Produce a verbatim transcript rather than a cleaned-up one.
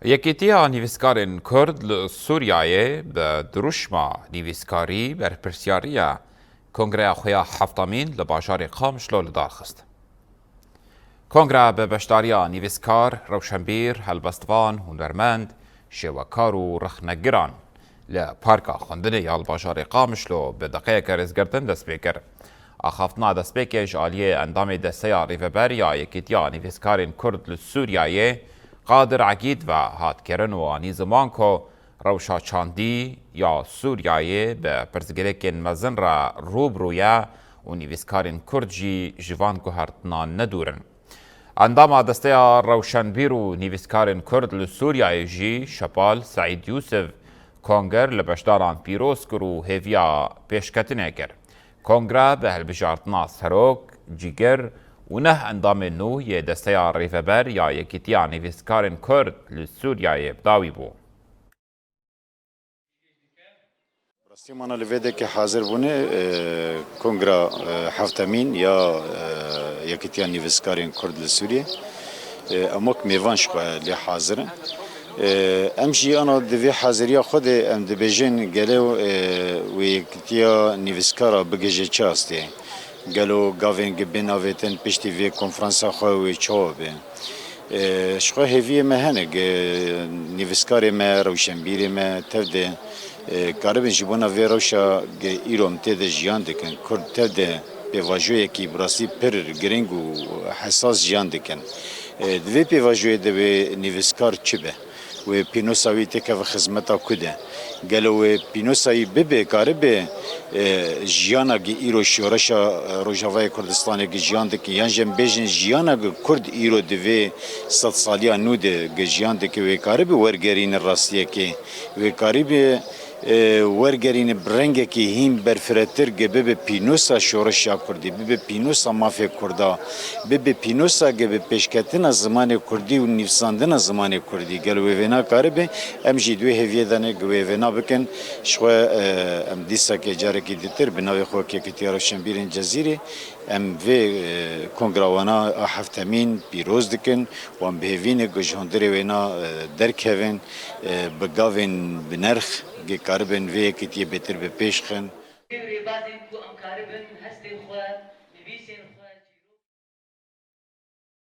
Yekîtiya Nivîskarên Kurd li Sûriyeyê bi dirûşma nivîskarî berpirsiyariya kongreya xwe ya heftemîn li bajarê Qamişlo li dar xist. Kongre bi beşdariya nivîskar, rewşenbîr, helbestvan, hunermend, şêwekar û rexnegiran li Parka Xwendinê ya li bajarê Qamişlo bi deqeyeke rêzgirtin dest pê kir. Axaftina destpêkê ji aliyê endamê Desteya Rêveber ya Yekîtiya Nivîskarên Kurd li Sûriyeyê, Qadir Egîd ve hat kirin û anî ziman ku rewşa çandî ya Sûriyeyê bi pirsgirêkên mezin re rû bi rû ye û nivîskarên Kurd jî ji van guhertinan nedûr in. Endama Desteya Rewşenbîr û Nivîskarên Kurd li Sûriyeyê jî Şepal Seîd Yûsif Konger li beşdaran pîroz kir û hêviya pêşketinê kir. Kongre bi hilbijartina serok, cîgir û neh endamên nû yê Desteya Rêveber ya Yekîtiya Nivîskarên Kurd li Sûriyeyê bi dawî bû. Rastî mana li vê dekê hazir bûne, e, kongra, e, heftemîn ya, e, Yekîtiya Nivîskarên Kurd li Sûriyê. E, em wek mêvan ji xwe lê hazir in. E, em jî ana di vê haziriya xwe de em dibêjin gelo, e, wê Yekîtiya Nivîskara bigihîje çi astê? Gelo gavên gi bên avêtin piştî vê konferansa xwe wê çawa be? E, ji xwe hêviyê me hene, ge nivîskarê me, rewşenbîrê me tev de, e, karibin ji bona vê rewşa ge îro em tê de jiyan dikin. Kurd tev de pêvajoyekî bi rastî pir girîng û hesas jiyan dikin. E, di vê pêvajoyê de wê nivîskar çi be? Wê pînosa wî têkeve xizmeta ku de? Gelo wê pînosa wî bibe, karibe, e, jiyana gi îro şoreşa, e, Rojavayê Kurdistanê gi jiyan dike, yan jî em bêjin jiyana gi Kurd îro di vê sedsaliya nû de gi jiyan dike, wê karibe wergerîne rastiyekê, wê karibe, e, wergerîne bi rengekî hîn berfiretir gi bibe pînosa şoreşa Kurdî, bibe pînosa mafê Kurda, bibe pînosa gi bi pêşketina zimanê Kurdî û nivîsandina zimanê Kurdî. Gelo wê vêna karibe? Em jî di wê hêviyê de ne gi wê vêna bikin. Ji xwe, e, em dîsakê carekî ditir bi navê xwe Yekîtiya Rewşenbîrên Cezîrê em vê, e, kongra wana a heftemîn pîroz dikin û em bi hêvî ne ku ji hundirê wêna, e, derkevin, e, bi gavên bi nerx gi karibin vê yekîtiyê bêtir bi pêş xin.